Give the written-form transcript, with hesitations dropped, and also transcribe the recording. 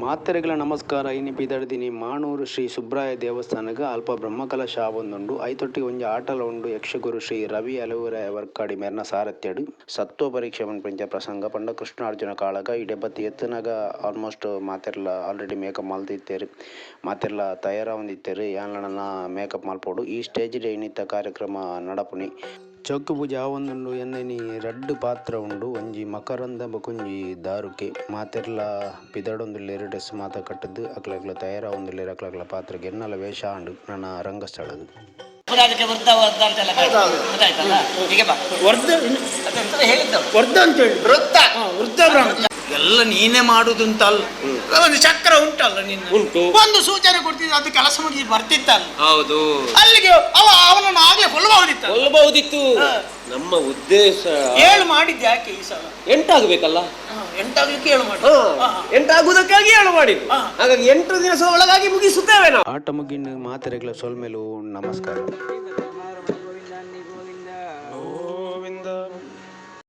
ಮಾತೆರೆಗ್ಲ ನಮಸ್ಕಾರ. ಇನಿ ಪಿದಡ್ದಿನಿ ಮಾಣೂರು ಶ್ರೀ ಸುಬ್ರಾಯ ದೇವಸ್ಥಾನಗ್ ಅಲ್ಪ ಬ್ರಹ್ಮಕಲಶ ಆವೊಂದುಂಡು ಐತೊಟ್ಟಿಗೆ ಒಂಜಿ ಆಟಲ ಉಂಡು ಯಕ್ಷಗುರು ಶ್ರೀ ರವಿ ಅಲುವರಾಯ ವರ್ಕಾಡಿ ಮೆರ್ನ ಸಾರಥ್ಯಡ್. ಸತ್ವ ಪರೀಕ್ಷೆ ಪನ್ಪಿನಂಚ ಪ್ರಸಂಗ ಪಂಡ ಕೃಷ್ಣಾರ್ಜುನ ಕಾಳಗ ಇಡೆ ಬತ್ತ್ ಎತ್ತುನಗ ಆಲ್ಮೋಸ್ಟ್ ಮಾತೆರ್ಲ ಆಲ್ರೆಡಿ ಮೇಕಪ್ ಮಲ್ತಿತ್ತೆರ್ ಮಾತೆರ್ಲ ತಯಾರಾವೊಂದಿತ್ತೆರ್ ಯಾನ್ಲ ನನ ಮೇಕಪ್ ಮಲ್ಪೊಡು ಈ ಸ್ಟೇಜ್ ಡೇ ಇನಿತ ಕಾರ್ಯಕ್ರಮ ನಡಪುನಿ. ಚೌಕಿ ಪೂಜೆ ಆವೊಂದುಂಡು ಎನ್ನ ಇನಿ ರಡ್ಡ್ ಪಾತ್ರ ಉಂಡು ಒಂಜಿ ಮಕರಂದ ಬೊಕೊಂಜಿ ದಾರುಕೆ ಮಾತೆರ್ಲ ಪಿದಡೊಂದುಲ್ಲೆರ್ ಡ್ರೆಸ್ಸ್ ಮಾತ ಕಟ್ಟುದು ಅಕ್ಲಕ್ಲ್ ತಯಾರಾವೊಂದುಲ್ಲೆರ್ ಅಕ್ಲಕ್ಲ್ನ ಪಾತ್ರಗ್ ಎನ್ನಲ ವೇಷ ಆಂಡ್ ನನ ರಂಗಸ್ಥಳಗ್. ಅದಕ್ಕೆ ವೃದ್ಧ ವೃದ್ಧ ಅಂತೆಲ್ಲ ಗೊತ್ತಾಯ್ತಲ್ಲ ಹೀಗೆ ಬಾ. ವರ್ಧ. ಅದೆಂತದ ಹೇಳಿದ್ದವು. ವರ್ಧ ಅಂತ ಹೇಳಿ. ವೃದ್ಧ. ವೃದ್ಧ ಬ್ರಾಹ್ಮಣ. ಎಲ್ಲ ನೀನೇ ಮಾಡುದು ಅಂತ ಅಲ್ಲ, ಒಂದು ಚಕ್ರ ಉಂಟಲ್ಲ ನಿನ್ನ. ಉಂಟು. ಒಂದು ಸೂಚನೆ ಕೊಡ್ತಿದ್ರೆ ಅದು ಕೆಲಸ ಮುಗಿ ಬರ್ತಿತ್ತಲ್ಲ. ಹೌದು. ಅಲ್ಲಿಗೆ ಅವ ಅವನನ್ನು ಆಗ್ಲೇ ಕೊಲ್ಲಬಹುದಿತ್ತ. ಕೊಲ್ಲಬಹುದಿತ್ತು. ನಮ್ಮ ಉದ್ದೇಶ ಏಳು ಮಾಡಿದ್ದೆ ಯಾಕೆ ಈ ಸಲ? ಎಂಟಾಗಬೇಕಲ್ಲ. ಎಂಟಾಗ್ಲಿಕ್ಕೆ ಏಳು ಮಾಡಿ. ಎಂಟಾಗುವುದಕ್ಕಾಗಿ ಏಳು ಮಾಡಿದ್ದು. ಹಾಗಾಗಿ 8 ದಿವಸದ ಒಳಗಾಗಿ ಮುಗಿಸುತ್ತೇವೆ ನಾವು. ಆಟ ಮುಗಿನ ಮಾತೆರೆಗ್ಲ ಸೊಲ್ಮೆಲು ನಮಸ್ಕಾರ.